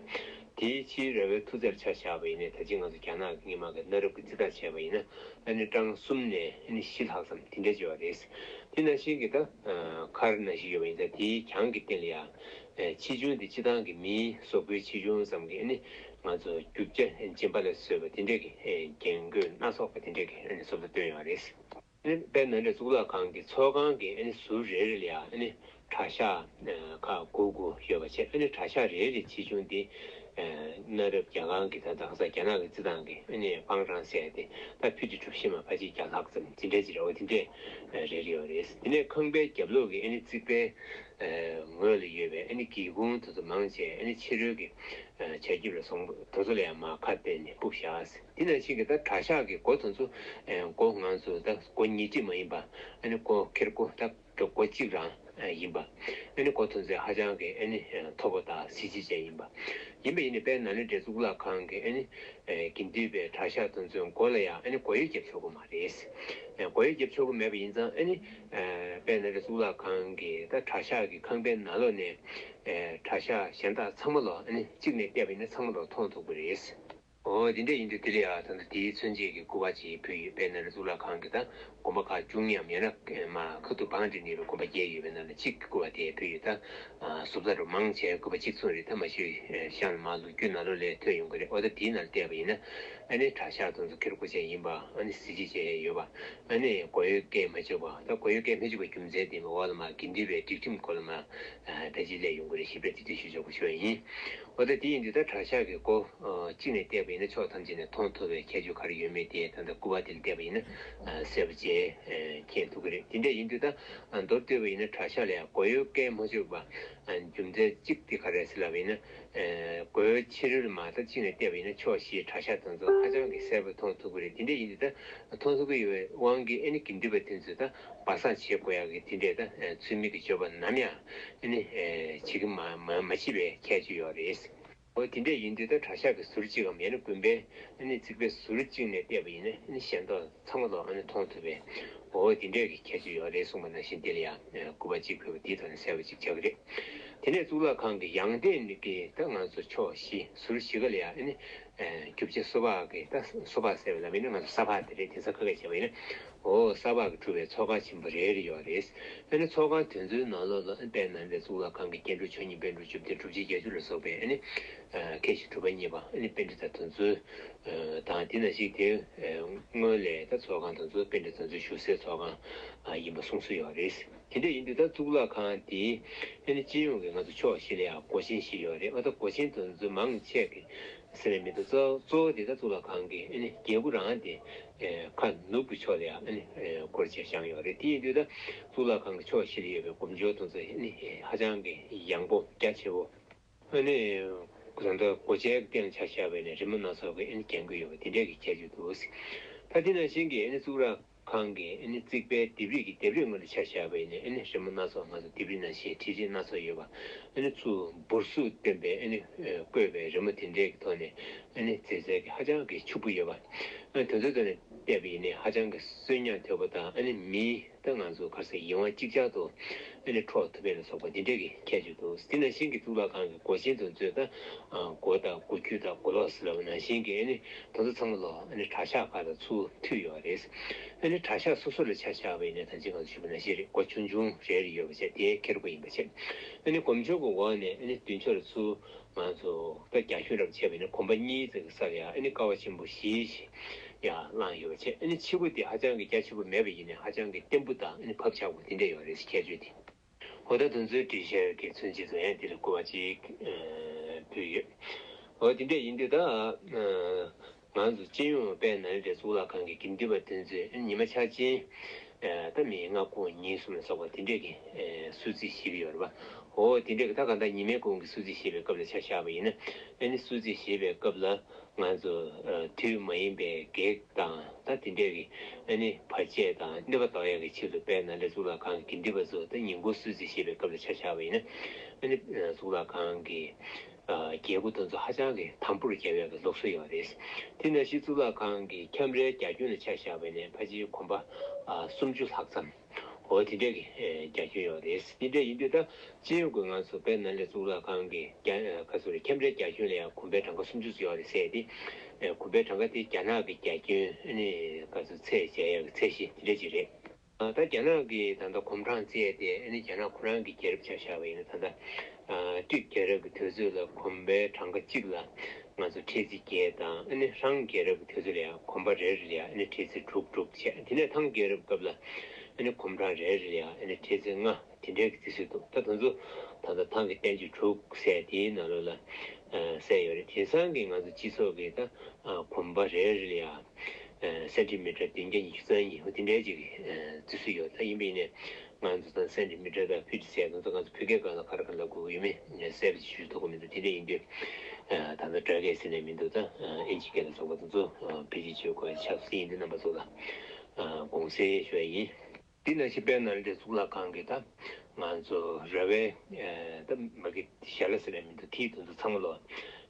དེའི་ཕྱིའི་ར་བའི་མཐོ་ཚད་ཆ་བཞག་པ་ཡིན་ན། ད་ཅི་ང་ཚོ་རྒྱ་ནག་གི་སྔོན་མ་གི་གནའ་རབས་ཀྱི་རྩིས་ཐང་བྱས་པ་ཡིན་ན། ཨ་ནི་ཀྲང་གསུམ་ནས་ཨ་ནི་བཞི་ལྷག་ཙམ་དེ་འདྲ་ཅིག་ཡོད་རེད། དེ་ནང་བཞིན་གྱི་ད་མཁར་ནང་བཞིན་ཡོད་པ་ཡིན་ཙང་། དེའི་གྱང་གི་སྟེང་ལ་ཡང་ཆེ་ཆུང་དེ་སྤྱི་བཏང་གི་མིའི་གཟུགས་པོའི་ཆེ་ཆུང་ཙམ་གྱི་ཨ་ནི་ང་ཚོ་རྒྱུ་ཆ་སྦྱིན་པ་ལ་བཟོས་པ་དེ་འདྲ་གི་རྒྱན་གོས་སྣ་ཚོགས་པ་དེ་འདྲ་གི་ཨ་ནི་བཟོ་ལྟ་བཏོན་ཡོད་རེད། དཔལ་ནཱ་ལེནྡྲ་གཙུག་ལག་ཁང་གི་ཚོགས་ཁང་གི་ཨ་ནི་ཟུར་རེ་རེ་ལ་ཡང་ཨ་ནི་གྲྭ་ཤག་ཁག་དགུ་དགུ་ཡོད་པ་བྱས། ཨ་ནི་གྲྭ་ཤག་རེ་རེ་ཆེ་ཆུང་དེ་གནའ་རབས་རྒྱ་ཁང་གི་ད་ལྟ་ས་རྒྱ་ནག་གི་རྩིས་ཐང་གི་ཨ་ནི་པང་ཀྲང་ཟེར་ཏེ་ད་ཕུད་ཀྱི་གྲུ་བཞི་མ་ཕལ་ཆེར་བརྒྱ་ལྷག་ཙམ་དེ་འདྲ་ཅིག་རེད། འོ་དེ་འདྲ་རེ་རེ་ཡོད་རེད། དེ་ནས་ཁང་པའི་རྒྱབ་ལོགས་ཀྱི་ཨ་ནི་རྩིག་པའི་ངོས་ལ་ཡོད་པའི་ཨ་ནི་སྒེའུ་ཁུང་དེ་ཚོ་མང་ཆེ་ཨ་ནི་ཕྱི་རོལ་གྱི་བྱ་རྒྱུ་ལ་སོགས་པ་དེ་ཚོ་ལ་ཡང་མར་ཁ་གཏད་ནས་སྤུབས་བཞག་དེ་ནང་བཞིན་གྱི་ད་གྲྭ་ཤག་གི་སྒོ་དེ་ཚོ་ཨེ་སྒོ་ང་ཚོ་ད་སྒོ་ཉིས་ཀྱི་མ་ཡིན་པ། ཨ་ནི་སྒོ་ཁེར་སྒོ་ད་སྒོ་གཅིག་རང་ཨེ་ཡིན་པ། ཨ་ནི་སྒོ་དེ་ཚོ་ཧ་ཅང་གི་ཨ་ནི་ཨེ་མཐོ་པོ་དང་གཟི་བརྗིད་ཅན་ཡིན་པ། ཡིན་པ་ཡིན་ནའི་དཔལ་ནཱ་ལེནྡྲའི་གཙུག་ལག་ཁང་གི་ཨ་ནི་ཨེ་དགེ་འདུན་པའི་གྲྭ་ཤག་དེ་ཚོའི་སྒོ་ལ་ཡང་ཨ་ནི་སྒོ་ཡོལ་བརྒྱབ་ཆོག་གི་མ་རེད། ཨེ་སྒོ་ཡོལ་བརྒྱབ་ཆོག་གི་མེད་པ་ཡིན་ཙང་། ཨ་ནི་ཨེ་དཔལ་ནཱ་ལེནྡྲའི་གཙུག་ལག་ཁང་གི་ད་གྲྭ་ཤག་གི་ཁང་པའི་ནང་ལོགས་ནས་ཨེ་གྲྭ་ཤག་གཞན་དག་ཚང་མ་ལ་ཨ་ནི་གཅིག་ནས་བལྟས་པ་ཡིན་ན་ཚང་མ་ལ་མཐོང་ཐུབ་ཀྱི་རེད། འོ་དེ་འདྲ་ཡིན་དུས་དེ་ལ་ཡང་ད་ལྟ་དེའི་མཚོན་བྱེད་ཀྱི་སྐུ་པར་ཅིག་ཕུལ་ཡོད། དཔལ་ནཱ་ལེནྡྲ་གཙུག་ལག་ཁང་གི་ད་དགོན་པ་ཁག་བཅུ་གཉིས་ཡམ་ཡང་ན་མར་ཁ་ཐུག་བང་སྒྲིག་ནས་ཡོད་པའི་དགོན་པ་བརྒྱད་ཡོད་པའི་ནང་ནས་གཅིག་གི་སྐུ་པར་དེ་ཕུལ་ཡོད། ད་ཟུར་ལ་རུ་མང་ཆེ་སྐུ་པར་གཅིག་མཚུངས་རེད། ད་མ་གཞི་ཤང་ལ་མར་ལོ་རྒྱུས་ནང་ལོགས་ལ་ཐོན་ཡོང་གི་རེད། འོ་ད་དེའི་ནང་བལྟས་པ་ཡིན་ན་ཨ་ནི་གྲྭ་ཤག་དེ་ཚོ་ཁེར་སྒོ་ཅན་ཡིན་པ། ཨ་ནི་གཟི་བརྗིད་ཅན་ཡོད་པ། ཨ་ནི་སྒོ་ཡོལ་བཀལ་མ་བཅུག་པ། ད་སྒོ་ཡོལ་བཀལ་མ་བཅུག་པའི་རྒྱུ་མཚན་དེ་འོག་ལ་མར་དགེ་འདུན་པའི་སྒྲིག་ཁྲིམས་སྐོར་ལ་མར་ཕལ་ཆེར་སླེབས་ཡོང་གི་རེད། ཞིབ་ཕྲ་དེ་དུས་ཞུ་ཆོག་པ་ཞུ་བ་ཡིན། འོ་ད་དེ་ཡིན་དུས་ད་གྲྭ་ཤག་གི་སྒོ་གཅིག་ནས་བལྟས་པ་ཡིན་ན་ཕྱོགས་ཐམས་ཅད་ནས་མཐོང་ཐུབ་པའི་ཁྱད་ཆོས་ག་རེ་ཡོད་མེད་དེ་ད་ལྟ་སྐུ་པར་དེ་ལ་བལྟས་པ་ཡིན་ན་གསལ་པོ་ཅིག་མཁྱེན་ཐུབ་ཀྱི་རེད། དེ་འདྲ་ཡིན་དུས་ད་མདོར་བསྡུས་པ་ཡིན་ན་གྲྭ་ཤག་ལ་ཡང་སྒོ་ཡོལ་བཀལ་མ་བཅུག་པ་རྒྱུ་མཚན་གཅིག་དེ་ག་རེ་རེད་ཟེར་ལབ་པ་ཡིན་ན། སྒོའི་ཕྱི་རོལ་མར་ད་གཅིག་ནས་བལྟས་པ་ཡིན་ན་ཕྱོགས་བཞིའི་གྲྭ་ཤག་དེ་ཚོ་ཧ་ཅང་གི་གསལ་པོ་མཐོང་ཐུབ་ཀྱི་རེད། དེ་འདྲ་ཡིན་དུས་ད་མཐོང་ཐུབ་ཀྱི་ཡོད་པའི་དབང་གིས་ཨ་ནི་དགེ་འདུན་པ་དེ་ཚོས་ད་སྦ་གསང་བྱེད་དགོས་ཡག་གི་དེ་འདྲའི་ད་ཚུལ་མིན་གྱི་སྤྱོད་པ་ནམ་ཡང་ཨ་ནི་བྱེད་ཀྱི་མ་མ་མ་མཆིས་པའི་ཁྱད་ཆོས་ཡོད་རེད། འོ་དེ་འདྲ་ཡིན་དུས་ད་གྲྭ་ཤག་གི་ཟུར་གཅིག་གམ་ཡང་ན་དགོན་པའི་ཨ་ནི་རྩིག་པའི་ཟུར་གཅིག་ནས་བལྟས་པ་ཡིན་ན་ཨ་ནི་ཞལ་འདོགས་ཚང་མ་ལོ་ཨ་ནི་མཐོང་ཐུབ་པའི། འོ་དེ་འདྲས་ཀྱི་ཁྱད་ཆོས་ཡོད་རེད་གསུངས་པ་ནང་བཞིན། དེ་ལ་ཡང་སྐུ་པར་གཅིག་ཕུལ་བ་དེའི་ཐོག་ནས་གསལ་པོ་གཅིག་ཆགས་ཀྱི་རེད། དེ་ནས་གཙུག་ལག་ཁང་གི་ཡང་སྟེང་གི་ད་ང་ཚོ་ཕྱོགས་བཞི་ཟུར་བཞི་ག་ལ་ཡང་ཨ་ནི་རྒྱུ་ཆ་སོ་ཕག་གི་ད་སོ་ཕག་ཟེར་བ་ལ་མིན་ན་ང་ཚོ་ས་ཕག་དེ་རེད། དེང་སང་ཁ་སྐད་བྱས་པ་ཡིན་ན། འོ་ས་ཕག་གིས་གྲུབ་པའི་ཚོགས་ཁང་ཆེན་པོ་རེ་རེ་ཡོད་རེད། ཨ་ནི་ཚོགས་ཁང་དེ་ཚོའི་ནང་ལོགས་ལ་དཔལ་ནཱ་ལེནྡྲའི་གཙུག་ལག་ཁང་གི་སྐྱེ་འགྲོ་ཆོས་ཉིད་པཎ་གྲུབ་བཅོམ་ལྡན་གྲུབ་ཆེན་བརྒྱད་ཅུ་ལ་སོགས་པའི་ཨ་ནི་མཁན་ཞིག་གྲུབ་པ་བརྙེས་པ། ཨ་ནི་པཎྜི་ཏ་དེ་ཚོའི་དང་དེ་ནང་བཞིན་དེ་སྔོན་ལས་ད་ཚོགས་ཁང་དེ་ཚོ་པཎྜི་ཏ་དེ་ཚོའི་བཞུགས་སའི་ཚོགས་ཁང་ཡིན་པ་གསུངས་སྲོལ་ཡོད་རེད། དེ་འདྲ་ཡིན་དུས་ད་གཙུག་ལག་ཁང་དེ་ཨ་ནི་སྤྱི་ཡོངས་ཀྱི་ང་ཚོ་ཕྱོགས་བཞི་ལ་ཡང་སྒོ་ཆེན་བཞི་ཡོད་རེད། ཨ་ད་སྒོ་ཆེན་དེ་ཚོ་མང་ཆེ་གི་ཟེར་ནས་མི་འདུག་གཙོ་གཙོ་བོ་དེ་ད་གཙུག་ལག་ཁང་གི་ཨ་ནི་རྒྱལ་སྒོ་རང་དེ་ཁ་ནུབ་ཀྱི་ཕྱོགས་ལ་ཡང་ཨ་ནི་སྒོར་བྱས་བཞེངས་ཡོད་རེད། དེ་ཡིན་དུས་ད་གཙུག་ལག་ཁང་གི་ཕྱོགས་བཞི་ལ་ཡོད་པའི་སྒོ་མཆོག་དེ་ཚོ་ཨ་ནི་ཧ་ཅང་གི་ཡངས་པོ་རྒྱ་ཆེ་བོ། ཨ་ནི་ད་ལྟ་སྒོ་ཆའི་སྟེང་ཆ་བཞག་པ་ཡིན་ན་རི་མོ་སྣ་ཚོགས་ཀྱིས་ཨ་ནི་བརྒྱན་དགོས་ཡོད་པ་དེ་འདྲས་ཀྱི་ཁྱད་ཆོས་འདུག་ད་དེ་ནང་བཞིན་གྱི་ཨ་ནི་གཙུག་ལག་ཁང་གི་ཨ་ནི་རྩིག་པའི་ལྡེབས་རིས་ཀྱི་ལྡེབས་རིས་སྔོན་ལ་ཆ་བཞག་པ་ཡིན་ན། ཨ་ནི་རི་མོ་སྣ་ཚོགས་ང་ཚོ་ལྡེབས་རིས་ནང་བཞིན་བྲིས་རིས་སྣ་ཚོགས་ཡོད་པ། ཨ་ནི་ཚུར་འབུར་གཟུགས་སྟོན་པའི་ཨ་ནི་བརྐོས་པའི་རི་མོ་དེ་འདྲས་ཀྱི་ཐོག་ནས་ཨ་ནི་མཛེས་རྩལ་གྱི་ཧ་ཅང་གི་ཕྱུག་པོ་ཡོད་པ། ཨ་ནི་དེ་ཚོའི་ཐོག་ནས་ བལྟས་པ་ཡིན་ནའི་ཧ་ཅང་གི་གསོན་ཉམས་དོད་པ་དང་ཨ་ནི་མིའི་ད་ང་ཚོ་ག་རེ་ཟེར་ཡིད་དབང་ཅིག་ཅར་དུ་ཨ་ནི་འཕྲོག་ཐུབ་པ་ལ་སོགས་པ་འདི་འདྲ་གི་ཁྱད་ཆོས་འདུག་དེ་ནང་བཞིན་གྱི་གཙུག་ལག་ཁང་གི་སྒོ་ཆེན་དེ་ཚོའི་ད་སྒོ་དང་སྒོ་ཁྱུད་དང་སྒོ་ལོགས་ཟེར་ལབ་པ་ནང་བཞིན་གྱི་ཨ་ནི་དེ་ཚོ་ཚང་མ་ལ་ཨ་ནི་གྲྭ་ཤག་ཁག་ལ་ཚུར་མཐུད་ཡོད་རེད། ཨ་ནི་གྲྭ་ཤག་སོ་སོ་ལ་ཆ་བཞག་པ་ཡིན་ན་ད་ཅི་ག་ཞུས་པ་ནང་བཞིན་རེད། སྒོ་ཆུང་ཆུང་རེ་རེ་ཡོད་པ་བྱས་དེའི་ཁེར་པོ་ཡིན་པ་བྱས། ཨ་ནི་སྒོ་མཆོག་གི་འོག་ནས་ཨ་ནི་མདུན་ཕྱོགས་ལ་ཚུར་ང་ཚོ་ད་རྒྱ་ཁྱོན་རབ་བྱས་པ་ཡིན་ན་གོམ་པ་གཉིས་ཙམ་གྱི་སར་ཡང་ཨ་ནི་ཀ་བ་ཆེན་པོ་བཞི་ཞིག་ཡར་བསླངས་ཡོད་པ་བྱས། ཨ་ནི་ཕྱི་སྒོ་དེ་ཧ་ཅང་གི་རྒྱ་ཆེན་པོ་མེད་པ་ཡིན་ནའི་ཧ་ཅང་གི་བརྟན་པོ་དང་ཨ་ནི་བབ་ཆགས་པོ་དེ་འདྲ་ཡོད་རེད་ཟེར་ཁྱད་ཆོས་དེ། འོ་ད་དེ་ཚོའི་འགྲེལ་བཤད་ཀྱི་ཚུན་ཆད་དུ་ཡང་དེ་ལ་སྐུར་བ་གཅིག་ཕུལ་ཡོད། འོ་དེ་འདྲ་ཡིན་དུས་ད། ང་ཚོ་སྤྱི་ཡོངས་དཔལ་ནཱ་ལེནྡྲའི་གཙུག་ལག་ཁང་གི་དགེ་འདུན་པ་དེ་ཚོས་ཉི་མ་འཆར་ཅན་ད་མི་ལྔ་དགུ་ཉིན་གསུམ་ལ་སོགས་པ་དེ་འདྲས་ཀྱི་གསོལ་ཚིགས་བཞེས་ཀྱི་ཡོད་རེད་པ། འོ་དེ་འདྲས་ཀྱི་ད་གང་ལྟར་ཉི་མའི་གུང་གི་གསོལ་ཚིགས་བཞེས་པའི་སྐབས་ལ་ཆ་བཞག་པ་ཡིན་ན་ཨ་ནི་གསོལ་ཚིགས་བཞེས་པའི་སྐབས་ལ་ང་ཚོ་དུས་མ་ཡིན་པའི་བགེགས་དང་ད་དེ་འདྲས་ཀྱི་ཨ་ནི་བར་ཆད་དང་གནོད་པ་ཟློག་ཡག་གི་ཆེད་དུ་དཔལ་ནཱ་ལེནྡྲའི་གཙུག་ལག་ཁང་གི་དགེ་འདུན་པ་ཚོ་ད་ཉིན་གུང་གསོལ་ཚིགས་བཞེས་པའི་སྐབས་ལ་ཆ་བཞག་པ་ཡིན་ན་ཨ་ནི་གཙུག་ལག་ཁང་གི་རྒྱལ་སྒོ་དེ་ཚོ་ཧ་ཅང་གི་དམ་པོར་རྒྱབ་ཡག་གི་ལུགས་སྲོལ་ཡོད་རེད། དེ་ནང་བཞིན་གཙུག་ལག་ཁང་གི་ཁྱམས་རའི་རྒྱ་ཁྱོན་ལ་ཆ་བཞག་པ་ཡིན་ན་ཕལ་ཆེར་གོམ་པ་སུམ་ཅུ་ལྷག་ཙམ། འོ་དེ་འདྲས་ཀྱི་རྒྱ་ཁྱོན་ཡོད་རེད། དེ་འདྲས་ཡིན་དུས་ད་སྤྱི་ཡོངས་ཀྱི་ང་ཚོ་དཔལ་ནཱ་ལེནྡྲའི་གཙུག་ལག་ཁང་གི་རྒྱ་ཁ་སོ་རེད་ཁྱམས་རའི་རྒྱ་ཁྱོན་ལ་ཡང་གོམ་པའི་གྲངས་ཀ་སུམ་ཅུ་ཙམ་ཡོད་རེད་ཟེར་ཏེ། གོམ་པའི་གྲངས་ཀ་དེ་རྒྱ་ནག་གི་རྒྱ་ཁྱོན་ནི་ག་ཚོད་ཚད་བྱས་ཡག་གི་ཚད་གཞི་དེ་འདྲས་ཅིག་རེད། ད་རྒྱ་ནག་གི་ད་ལྟ་གོམ་གྲངས་བཙལ་ཏེ་ཨ་ནི་རྒྱ་ནག་ཁོ་རང་གི་རྒྱལ་རབས་ཆ་བཞག་པ་ཡིན་ན་ད་ལྟ་ཏྲིག་རྒྱལ་རབས་ཀྱི་དུས་ཚོད་ལ་གོམ་པའི་གྲངས་ཀ་གཅིག་ལ་ང་ཚོ་ཁྲི་ཚོ་བརྒྱད་དང་ཨ་ནི་ཧྲང་རྒྱལ་རབས་ཀྱི་དུས་ཚོད་ལ་ཡང་གོམ་པ་རེ་རེ་ལ་ཡང་ཨ་ནི་ཁྲི་ཚོ་དྲུག་དྲུག་བྱས། དེ་ནས་ཐང་རྒྱལ་རབས་སྐབས་ལ་ཨ་ནི་གོམ་གྲངས་རེ་རེ་ལ་ཡང་ཨ་ནི་ཁྲི་ཚོ་ལྔ་དེ་འདྲའི་གི་བརྩི་སྲོལ་འདུག་ད་དེ་ཚོ་ད་ལྟ་ཐང་གི་བསྟན་བཅོས་དྲུག་ཟེར་དེའི་ནང་ལོགས་ལ་གསལ་ཡོད་རེད། དེང་སང་གི་ང་ཚོ་སྤྱི་ཚོགས་ཀྱི་ད་གོམ་པ་རེ་རེ་ལ་ཡང་སེན་ཊི་མི་ཊར་བདུན་བརྒྱ་ཉི་ཤུ་རྩ་གཉིས་འོ་དེ་འདྲའི་ཅིག་བརྩི་སྲོལ་ཡོད། ད་ཡིན་པ་ཡིན་ནའི་ང་ཚོ་ད་སེན་ཊི་མི་ཊར་དང་ཕུཊ་ཟེར་ང་ཚོ་ང་ཚོ་ཕུ་གེ་སྒང་ལ་ག་རེ་ག་རེ་ལབ་དགོས་ཀྱི་ཡོད་མེད་གསལ་པོ་ཞིག་ཞུ་ཐུབ་ཀྱི་མི་འདུག་དེ་འདྲ་ཡིན་དུས་ད་ལྟ་སྒྲ་སྐད་ཟེར་ནས་མི་འདུག་ད་ཨིན་ཇི་སྐད་ལ་སོགས་པ་དེ་ཚོ་བེད་སྤྱོད་བྱེད་དགོས་ཆགས་སྲིད་ཡིན་དུས་རྣམ་པ་ཚོ་ལ་དགོངས་སེལ་ཞུ་ཡ་ཡིན། དེ་ནང་བཞིན་དཔལ་ནཱ་ལེནྡྲའི་གཙུག་ལག་ཁང་གི་ད་ང་ཚོ་ར་བའི་ད་མ་གི་ཞལ་ལག་ཟེར་ནས་མི་འདུག་དེའི་དོན་དུ་ཚང་མ་ལོ་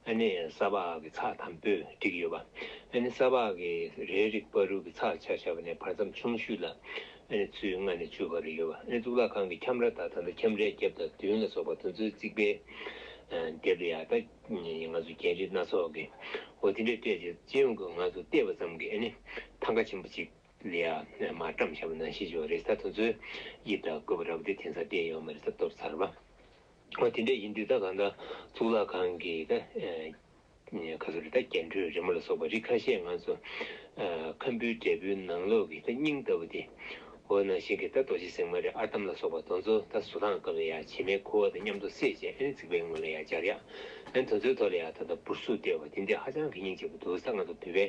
ཨ་ནི་ས་ཕག་གི་ཚགས་དམ་པོས་བསྒྲིགས་ཡོད་པ། ཨ་ནི་ས་ཕག་གི་རས་རིགས་བར་རུ་གི་ཚགས་ཆ་བཞག་པ་ནས་བར་མཚམས་ཆུང་ཤོས་ལ་ཨ་ནི་ཚུལ་ལྔ་ནས་བཅུ་བར་ཡོད་པ། ཨ་ནི་གཙུག་ལག་ཁང་གི་ཁྱམས་ར་དང་ད་ལྟ་ཁྱམས་རའི་རྒྱབ་དང་མདུན་ལ་སོགས་པ་དེ་ཚོའི་རྩིག་པའི་ལྡེབས་ལ་ཡང་ད་ང་ཚོ་རྒྱན་རིས་སྣ་ཚོགས་ཀྱི་འོ་དེ་འདྲའི་སྤྲས་ཏེ་སྤྱི་ཡོངས་ཀྱི་ང་ཚོ་བལྟས་པ་ཙམ་གྱིས་ཨ་ནི་ཐང་ག་ཆེན་པོ་གཅིག་ལ་ཡ་མར་བཀྲམ་བཞག་པ་ནང་བཞིན་ཡོད་རེད། ད་དེ་ཚོའི་དབྱིབས་དང་བཀོད་པ་འདྲ་པོ་དེ་དེང་སང་བལྟས་ཡོད་མ་རེད། ད་གཏོར་ཚར་བ། འོ་དེ་འདྲ་ཡིན་དུས་ད་གང་ལྟར་གཙུག་ལག་ཁང་གི་ད་ཁ་སོ་རེད། ད་རྒྱན་སྤྲོས་རི་མོ་ལ་སོགས་པ་རིགས་ཁ་ཤས་ང་ཚོ་ཁམ་བུའི་འབྲས་བུའི་ནང་ལོགས་ཀྱི་ད་སྙིང་ལྟ་བུ་དེ་འོ་ནང་བཞིན་གྱི་ད་རྡོ་རྗེ་སེམས་དཔའ་རེད། ཨར་འདམ་ལ་སོགས་པ་དེ་ཚོ་ད་བཟོ་སྟངས་སྐབས་ལ་ཡ་བྱེ་མའི་ཁུ་བ་དང་མཉམ་དུ་བསྲེས་བྱས་ཨ་ནི་རྩིག་པའི་ངོས་ལ་ཡ་སྦྱར་ཡ། ཨ་ནི་དེ་ཚོའི་ཐོག་ལ་ཡ་ད་ལྟ་འབུར་གཟུགས་བལྟས་པ་དེ་འདྲ་ཧ་ཅང་གི་སྙིང་རྗེ་པོ་འདུག་ད་ང་ཚོ་བོད་པའི་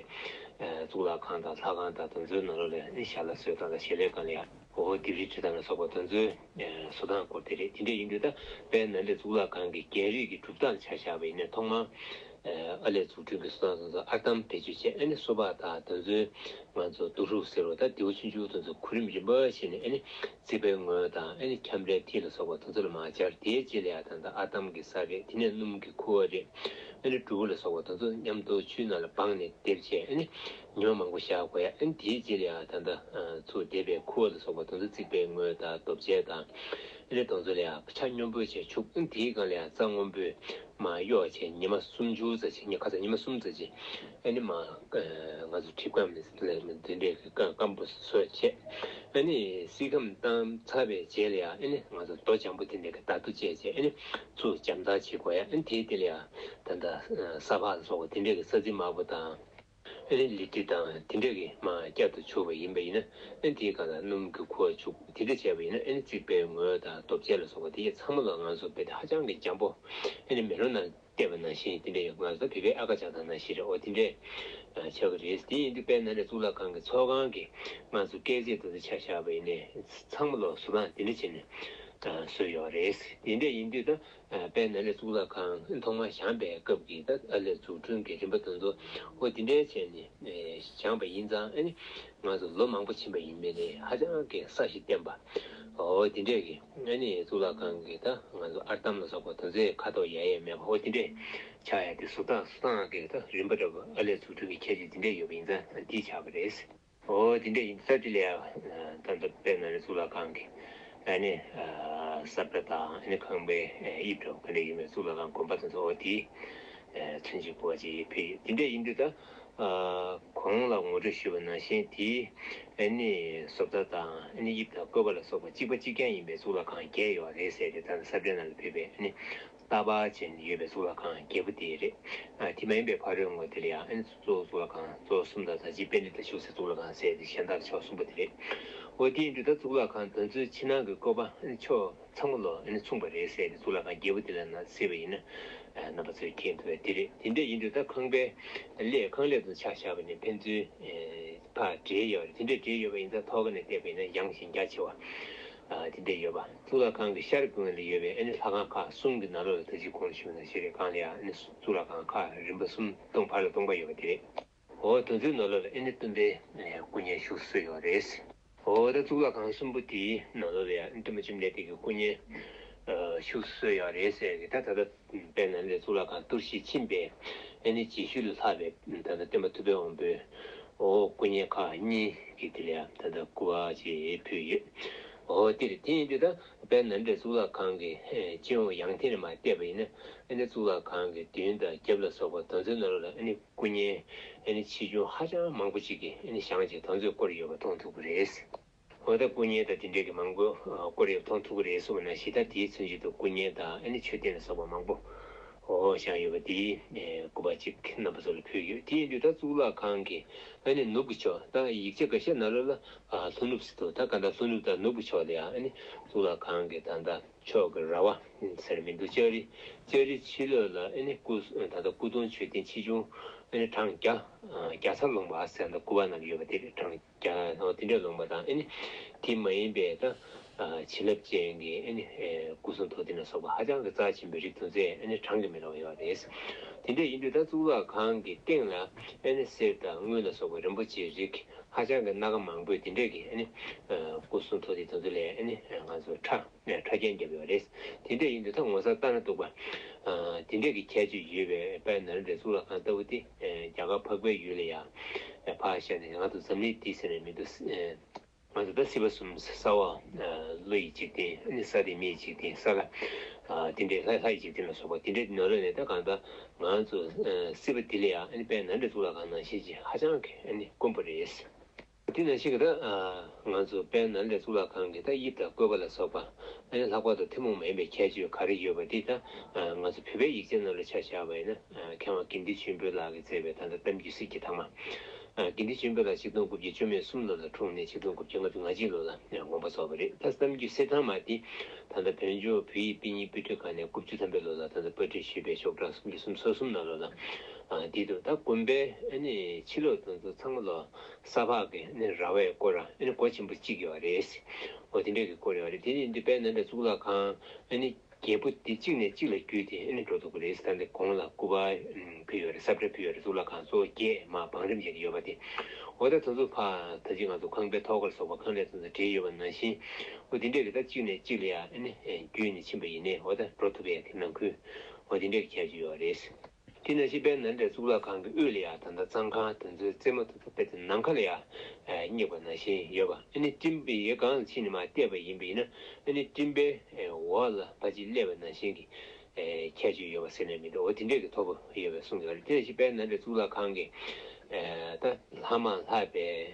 གཙུག་ལག་ཁང་དང་ལྷ་ཁང་དང་དེ་ཚོའི་ནང་ལོགས་ལ་ཨ་ནི་ཞལ་ལག་བཟོས་སྟངས་དང་ཞལ་ལས་སྒང་ལ་ཡ་འོ་ལྡེབས་རིས་འབྲི་སྟངས་ལ་སོགས་པ་དེ་ཚོའི་བཟོ་སྟངས་སྐོར་དེ་རེད། དེ་འདྲ་ཡིན་དུས་ད་དཔལ་ནཱ་ལེནྡྲའི་གཙུག་ལག་ཁང་གི་རྒྱན་རིས་ཀྱི་གྲུབ་རྟགས་ཆ་བཞག་པ་ཡིན་ན་ཐོག་མར་ཨ་ལས་འཛུགས་སྐྲུན་གྱི་བཟོ་སྟངས་སོ་སོ་ཨར་འདམ་བེད་སྤྱོད་བྱས། ཨ་ནི་སོ་ཕག་དང་དེ་ཚོའི་ང་ཚོ་རྡོ་ཧྲུག་ཟེར་བ་ད་རྡེའུ་ཆུང་ཆུང་དེ་ཚོ་གོ་རིམ་རིམ་པ་བྱས་ནས་ཨ་ནི་རྩིག་པའི་ངོས་དང་ཨ་ནི་ཁྱམས་རའི་མཐིལ་ལ་སོགས་པ་དེ་ཚོ་ལ་མར་སྦྱར། དེའི་རྗེས་ལ་ཡང་ད་ལྟ་ཨར་འདམ་གྱི་ས་རེད། དེ་ནས་སྣུམ་གྱི་ཁུ་བ་རེད། ཨ་ནི་སྒྲོ་གུ་ལ་སོགས་པ་དེ་ཚོ་མཉམ་དུ་ཆུའི་ནང་ལ་སྦངས་ནས་ལྡེབས་བྱས་ཨ་ནི་ཉི་མ་མང་པོ་བཞག་དགོས་ཡ། ཨ་ནི་དེའི་རྗེས་ལ་ཡང་ད་ལྟ་ཚུར་ལྡེབས་པའི་ཁུ་བ་ལ་སོགས་པ་དེ་ཚོ་རྩིག་པའི་ངོས་དང་རྡོ་གཅལ་དང་ཨ་ནི་དེ་ཚོ་ལ་ཡང་ཆ་སྙོམས་པོ་བྱས་བྱུག་ཨ་ནི་དེའི་སྒང་ལ་ཡང་རྩྭ་སྔོན་པོས་མར་གཡོགས་བྱས་ཉི་མ་སུམ་ཅུ་ཙམ་ཅིག་ཉི་ཁ་ཚ་ཉི་མ་གསུམ་ཙམ་ཅིག་ཨ་ནི་མར་ང་ཚོ་གྲིབ་སྐམ་ལ་འདི་འདྲའི་གི་སྐམ་སྐམ་པོ་བཟོས་བྱས། ཨ་ནི་བསིལ་སྐམ་བཏང་ཚར་བའི་རྗེས་ལ་ཡང་ཨ་ནི་ང་ཚོ་རྡོ་འཇམ་པོ་དེ་འདྲ་གི་བརྡ་ཐོ་བཅད་བྱས་ཨ་ནི་ཚུར་འཇམ་ཐག་བྱེད་དགོས་ཡ། ཨ་ནི་དེའི་དེ་ལ་ཡང་ད་ལྟ་ས་ཕག་ལ་སོགས་པ་དེ་འདྲ་གི་ས་རྫི་དམར་པོ་དང་ཨ་ནི་ལི་ཁྲི་དང་དེ་འདྲ་གི་མར་བསྐྱར་དུ་བྱུག་པ་ཡིན་པ་ཡིན་ན་ཨ་ནི་དེའི་སྒང་ལ་སྣུམ་གྱི་ཁུ་བ་བྱུག་དེ་འདྲ་བྱས་པ་ཡིན་ན་ཨ་ནི་རྩིག་པའི་ངོས་དང་རྡོ་གཅལ་ལ་སོགས་པ་དེ་ཚང་མ་ལ་ང་ཚོ་དཔེ་དེ་ཧ་ཅང་གི་འཇམ་པོ་ཨ་ནི་མེ་ལོང་ནང་བལྟས་པ་ནང་བཞིན་དེ་འདྲ་ཡོད། ང་ཚོ་བོད་པའི་ཨ་ཁ་ཆགས་སྟངས་ནང་བཞིན་རེད། འོ་དེ་འདྲས་ཆགས་ཀྱི་རེད། དེ་ཡིན་དུས་དཔལ་ནཱ་ལེནྡྲ་གཙུག་ལག་ཁང་གི་ཚོགས་ཁང་གི་ང་ཚོ་སྐས་འཛེགས་དེ་ཚོ་ཆ་བཞག་པ་ཡིན་ནའི་ཚང་མ་ལོ་བཟོ་སྟངས་དེ་འདྲ་བྱས་ནས་བཟོས་ཡོད་རེད། དེ་འདྲ་ཡིན་དུས་ད་དཔལ་ནཱ་ལེནྡྲ་གཙུག་ལག་ཁང་ཐོག་མར་བཞེངས་པའི་སྐབས་ཀྱི་ད་ཨ་ལས་འཛུགས་སྐྲུན་གྱི་རིམ་པ་དེ་ཚོ་འོ་དེ་འདྲས་བྱས་ནས་བཞེངས་པ་ཡིན་ཙང་ཨ་ནི། ང་ཚོ་ལོ་མང་པོ་ཕྱིན་པ་ཡིན་པས་ནི་ཧ་ཅང་གི་ས་གཞི་བརྟན་པ། འོ་དེ་འདྲས་ཀྱི་ཨ་ནི་གཙུག་ལག་ཁང་གི་ད་ང་ཚོ་ཨར་འདམ་ལ་སོགས་པ་དེ་ཚོའི་ཁ་དོག་ཡལ་ཡས་མེད་པ་འོ་དེ་འདྲས་ཆགས་ཡ་དེ་བཟོ་སྟངས་བཟོ་སྟངས་ཀྱི་ད་རིམ་པ་འདྲ་པོ་ཨ་ལས་འཛུགས་སྐྲུན་གྱི་ཁྱད་ཆོས་དེ་འདྲས་ཡོད་པ་ཡིན་ཙང་འདི་ཆགས་པ་རེད། ཨོ་དེ་འདྲ་ཡིན་ས་དེ་ལ་ཡང་ད་ལྟ་དཔལ་ནཱ་ལེནྡྲ་གཙུག་ལག་ཁང་གི་ཨ་ནི་ས་བཀྲ་དང་ཨ་ནི་ཁང་པའི་དབྱིབས་འདྲ་བོ་ག་འདྲ་ཡིན་མིན་གཙུག་ལག་ཁང་དགོན་པ་དེ་ཚོ་ཨོ་དེ་ཚུན་ཆད་གོ་བ་ཅིག་ཕེབས་ཡོད། དེ་འདྲ་ཡིན་དུས་ད་གོང་ལ་ངོ་སྤྲོད་ཞུས་པ་ནང་བཞིན་དེ་ཨ་ནི་བཟོ་ལྟ་དང་ཨ་ནི་དབྱིབས་དང་བཀོད་པ་ལ་སོགས་པ་གཅིག་པ་གཅིག་རྐྱང་ཡིན་པའི་གཙུག་ལག་ཁང་བརྒྱད་ཡོད་རེད་ཟེར་ཏེ་ད་ལྟ་ས་བཀྲའི་ནང་ལ་ཕེབས་པའི་ཨ་ནི། རྟ་པ་ཅན་ཡོད་པའི་གཙུག་ལག་ཁང་བརྒྱད་པོ་དེ་རེད། ཨ་དེ་མ་ཡིན་པའི་ཕ་རོལ་ངོས་དེ་ལ་ཡང་ཨ་ནི་གཙོ་བོ་གཙུག་ལག་ཁང་གཙོ་བོ་གསུམ་དང་ད་ཅི་པཎྜི་ཏ་བཞུགས་སའི་གཙུག་ལག་ཁང་ཟེར་ཏེ་གཞན་དག་ཕྱོགས་གསུམ་པོ་དེ་རེད། འོ་དེ་ཡིན་དུས་ད་གཙུག་ལག་ཁང་དེ་ཚོའི་ཕྱི་ནང་གི་བཀོད་པ་ཨ་ནི་ཕྱོགས་ཚང་མ་ལོ་ཨ་ནི་མཚུངས་པ་རེད་ཟེར་ཏེ་གཙུག་ལག་ཁང་བརྒྱད་པོ་དེ་ལ་ན་གཟིགས་པ་ཡིན་ན་ཨ་རྣམ་པ་ཚོས་མཁྱེན་ཐུབ་པ་དེ་རེད། དེ་འདྲ་ཡིན་དུས་ད་ཁང་པའི་ཀླད་ཁང་ཀླད་དུ་ཆ་བཞག་པ་ཡིན་ན་ཕན་ཚུན་ཕར་འབྲེལ་ཡོད་རེད། དེ་འདྲ་འབྲེལ་ཡོད་པ་ཡིན་ཙང་ཐོག་ཁ་ནས་བལྟས་པ་ཡིན་ན་ཡངས་ཤིང་རྒྱ་ཆེ་བ། ཨ་དེ་འདྲ་ཡོད་པ། གཙུག་ལག་ཁང་གི་ཤར་དགུན་ལ་ཡོད་པའི་ཨ་ནི་ལྷ་ཁང་ཁག་གསུམ་གྱི་ནང་ལོགས་ལ་ད་ཅི་གོང་ཞུས་པ་ནང་བཞིན་རེད། གང་ལ་ཡང་ཨ་ནི་གཙུག་ལག་ཁང་ཁག་རིམ་པ་གསུམ་སྟོང་ཕར་ལ་སྟོང་པ་ཡོད་པ་དེ་རེད། འོ་དེ་ཚོའི་ནང་ལོགས་ལ་ཨ་ནི་སྟོན་པའི་སྐུ་བརྙན་བཞུགས་སུ་ཡོད་རེད། འོ་ད་གཙུག་ལག་ཁང་གསུམ་པོ་དེའི་ནང་ལོགས་ལ་ཡང་ཨ་ནི་སྟོན་པ་བཅོམ་ལྡན་འདས་ཀྱི་སྐུ་བརྙན་བཞུགས་སུ་ཡོད་རེད་ཟེར་གི། ད་ད་ལྟ་དཔལ་ནཱ་ལེནྡྲའི་གཙུག་ལག་ཁང་གཏོར་བཤིག་ཕྱིན་པའི་ཨ་ནི་རྗེས་ཤུལ་ལ་ལྷག་པའི་ད་ལྟ་སྟོན་པ་ཐུབ་པའི་དབང་པོའི་འོ་སྐུ་བརྙན་ཁག་གཉིས་ཀྱི་དེ་ལ་ཡང་ད་ལྟ་སྐུ་པར་ཅིག་ཕུལ་ཡོད། འོ་དེ་རེད། དེ་ཡིན་དུས་ད་དཔལ་ནཱ་ལེནྡྲའི་གཙུག་ལག་ཁང་གི་སྤྱི་ཡོངས་ཡང་ཐེངས་ནས་མར་བལྟས་པ་ཡིན་ན་ཨ་ནི་གཙུག་ལག་ཁང་གི་མདུན་དང་རྒྱབ་ལ་སོགས་པ་དེ་ཚོའི་ནང་ལོགས་ལ་ཨ་ནི་སྐུ་བརྙན་ཨ་ནི་ཆེ་ཆུང་ཧ་ཅང་མང་པོ་ཅིག་གིས་ཨ་ནི་བཞེངས་བྱས་དེ་ཚོས་བསྐོར་ཡོད་པ་མཐོང་ཐུབ་ཀྱི་རེད། འོ་ད་སྐུ་བརྙན་དང་དེ་འདྲས་ཀྱི་མང་པོ་ཨ་བསྐོར་ཡོད་མཐོང་ཐུབ་ཀྱི་རེད་གསུངས་པ་ནང་བཞིན་ད་དེའི་ཚུན་ཆད་དུ་སྐུ་བརྙན་དང་ཨ་ནི་མཆོད་རྟེན་ལ་སོགས་པ་མང་པོ་ཨོ་བཞེངས་ཡོད་པ་དེའི་ཨེ་སྐུ་པར་ཅིག་རྣམ་པ་ཚོ་ལ་ཕུལ་ཡོད། དེ་ཡིན་དུས་ད་གཙུག་ལག་ཁང་གི་ཨ་ནི་ནུབ་ཀྱི་ཕྱོགས་ད་ཡིག་ཆ་འགའ་ཤས་ནང་ལོགས་ལ་ཨ་ལྷོ་ནུབ་ཟེར་འདུག་ད་ག་འདྲ་ལྷོ་ནུབ་དང་ནུབ་ཀྱི་ཕྱོགས་ལ་ཡང་ཨ་ནི་གཙུག་ལག་ཁང་གི་ད་ལྟ་ཕྱོགས་ཀྱི་ར་བ་ཟེར་མི་འདུག་ལྕགས་རི། ལྕགས་རི་ཕྱི་ལོགས་ལ་ཨ་ནི་སྐུ་ད་ལྟ་སྐུ་གདུང་མཆོད་རྟེན་ཆེ་ཆུང་ཨ་ནི་གྲངས་བརྒྱ་ཨ་བརྒྱ་ཚར་ལོངས་པ་ཟེར་འདུག་སྐུ་པར་ནང་ལ་ཡོད་པ་དེ་རེད། གྲངས་བརྒྱ་ཨོ་དེ་འདྲ་ལོངས་པ་དང་ཨ་ནི་དེ་མ་ཡིན་པའི་ད་ཨ་བྱིན་རླབས་ཅན་གྱི་ཨ་ནི་ཨེ་སྐུ་གསུང་ཐུགས་རྟེན་ལ་སོགས་པ་ཧ་ཅང་གི་རྩ་ཆེན་པོའི་རིགས་དེ་ཚོ་ཨ་ནི་གྲངས་ཀྱིས་མི་ལོངས་ཡོད་རེད། དེ་འདྲ་ཡིན་དུས་ད་གཙུག་ལག་ཁང་གི་སྟེང་ལ་ཨ་ནི་གསེར་དང་དངུལ་ལ་སོགས་པ་རིན་པོ་ཆེའི་རིགས་ཧ་ཅང་གི་སྣ་ཁ་མང་པོས་དེ་འདྲ་གི་ཨ་ནི་ཨ་སྐུ་གསུང་ཐུགས་རྟེན་དེ་ཚོ་ལ་ཨ་ནི་ང་ཚོ་ཁྲ་ཁྲ་རྒྱན་བརྒྱབ་ཡོད་རེད། དེ་འདྲ་ཡིན་དུས་ད་ངོ་མཚར་ལྟ་ན་སྡུག་པ། ཨ་དེ་འདྲ་གི་ཁྱད་ཆོས་ཡོད་པའི་དཔལ་ནཱ་ལེནྡྲའི་གཙུག་ལག་ཁང་ལྟ་བུ་དེ་ཨ་རྒྱ་གར་འཕགས་པའི་ཡུལ་ལ་ཡང་ཨ་ཕར་བཞག་ནས་ང་ཚོ་འཛམ་གླིང་འདི་ཟེར་ནས་མི་འདུག་ཨ་ང་ཚོ་ད་སྲིད་པ་གསུམ་ས་འོག་ཨ་ཀླུ་ཡི་འཇིག་རྟེན་ཨ་ནི་ས་དེ་མི་ཡི་འཇིག་རྟེན་ས་ལ་ཨ་དེ་འདྲའི་ལྷ་ལྷ་ཡི་འཇིག་རྟེན་ལ་སོགས་པ་དེ་འདྲའི་ནང་ལོགས་ནས་ད་གང་ལྟར་ང་ཚོ་ཨ་སྲིད་པ་འདི་ལ་ཡང་ཨ་ནི་དཔལ་ནཱ་ལེནྡྲའི་གཙུག་ལག་ཁང་ནང་བཞིན་ཅིག་ཧ་ཅང་གི་ཨ་ནི་དཀོན་པོ་རེད། དེ་ནང་བཞིན་གྱི་ད་ང་ཚོ་དཔལ་ནཱ་ལེནྡྲའི་གཙུག་ལག་ཁང་གི་ད་དབྱིབས་དང་བཀོད་པ་ལ་སོགས་པ་ཨ་ནི་ལྷག་པར་དུ་ཐུན་མོང་མ་ཡིན་པའི་ཁྱད་ཆོས་ག་རེ་ཡོད་པ་འདི་ད་ང་ཚོ་བོད་པའི་ཡིག་ཆའི་ནང་ལ་ཆ་བཞག་པ་ཡིན་ན་མཁས་དབང་དགེ་ལྡན་ཆོས་འཕེལ་ལགས་ཀྱིས་མཛད་པའི་ད་ལྟ་གཏམ་རྒྱུད་གསེར་གྱི་ཐང་མ། དགེ་ལྡན་ཆོས་འཕེལ་ལགས་ཆིག་སྟོང་དགུ་བརྒྱ་བཅུ་མེད་གསུམ་ལོ་ལ་འཁྲུངས་ནས་ཆིག་སྟོང་དགུ་བརྒྱ་ལྔ་བཅུ་ང་གཅིག་ལོ་ལ་དགོངས་པ་རྫོགས་པ་རེད། ད་གཏམ་རྒྱུད་གསེར་ཐང་མ་འདི་ད་ལྟ་བོད་ལྗོངས་བོད་ཡིག་དཔེ་རྙིང་དཔེ་སྐྲུན་ཁང་ནས་དགུ་བཅུ་ཐམ་པའི་ལོ་ལ་ད་ལྟ་པར་སྐྲུན་ཞུས་པའི་ཤོག་གྲངས་སུམ་ཅུ་སོ་གསུམ་ནང་ལོ་ལ་འདི་འདུག་ད་དགོན་པའི་ཨ་ནི་ཕྱི་ལོགས་དེ་ཚོ་ཚང་མ་ལོ། ས་ཕག་གི་ནི་ར་བས་བསྐོར་ར་ཨ་ནི་སྒོ་ཆེན་པོ་གཅིག་ཡོད་རེད། འོ་དེ་འདྲས་ཀྱི་བསྐོར་ཡོད་རེད། དེ་ནི་འདི་དཔལ་ནཱ་ལེནྡྲ་གཙུག་ལག་ཁང་ཨ་ནི་བརྒྱད་པོ་དེ་གཅིག་ནས་གཅིག་ལ་བརྒྱུད་དེ་ཨ་ནི་འགྲོ་ཐུབ་ཀྱི་རེད། ད་འདི་གོང་ལ་སྐུ་པར་ཕུལ་ཡོད་རེད། ས་བཀྲ་ཕུལ་ཡོད་རེད། གཙུག་ལག་ཁང་གཙོ་བོ་བརྒྱད་མ་བང་རིམ་བྱས་ནས་ཡོད་པ་དེ། འོ་ད་དེ་ཚོ་ཕ་ད་ཅི་ང་ཚོ་ཁང་པའི་ཐོག་ཁར་སོགས་པ་ཁང་ལས་ཚོ་འདྲེས་ཡོད་པ་ནང་བཞིན། འོ་དེ་འདྲས་ཀྱི་ད་གཅིག་ནས་གཅིག་ལ་ཡ་ཨ་ནི་བརྒྱུད་ནས་ཕྱིན་པ་ཡིན་ནའི་འོ་ད་འགྲོ་ཐུབ་པའི་གི་ནང་ཁུལ་འོ་དེ་འདྲས་ཀྱི་ཁྱད་ཆོས་ཡོད་རེད། དེ་ནང་བཞིན་དཔལ་ནཱ་ལེནྡྲ་གཙུག་ལག་ཁང་གི་དབུས་ལ་ཡང་ད་ལྟ་གཙང་ཁང་དེ་ཚོའི་རྩེ་མོ་དེ་ཚོ་དཔེ་དེ་ནམ་མཁའ་ལ་ཡང་སྙེག་པ་ནང་བཞིན་ཡོད་པ། ཨ་ནི་སྤྲིན་པའི་ཡི་ག་ལ་ཕྱིན་ནས་མར་བལྟས་པ་ཡིན་པ་ཡིན་ན་ཨ་ནི་སྤྲིན་པའི་འོག་ལ་ཕ་ཅིག་སླེབས་པ་ནང་བཞིན་གྱི་ཁྱད་ཆོས་ཡོད་པ་ཟེར་ནས་མི་འདུག་འོ་དེ་འདྲས་ཀྱི་མཐོ་པོ་ཡོད་པའི་གསུང་གི་ཡོད་རེད། དེ་ནང་བཞིན་དཔལ་ནཱ་ལེནྡྲ་གཙུག་ལག་ཁང་གི་ད་ལྷ་མང་ལྷག་པའི་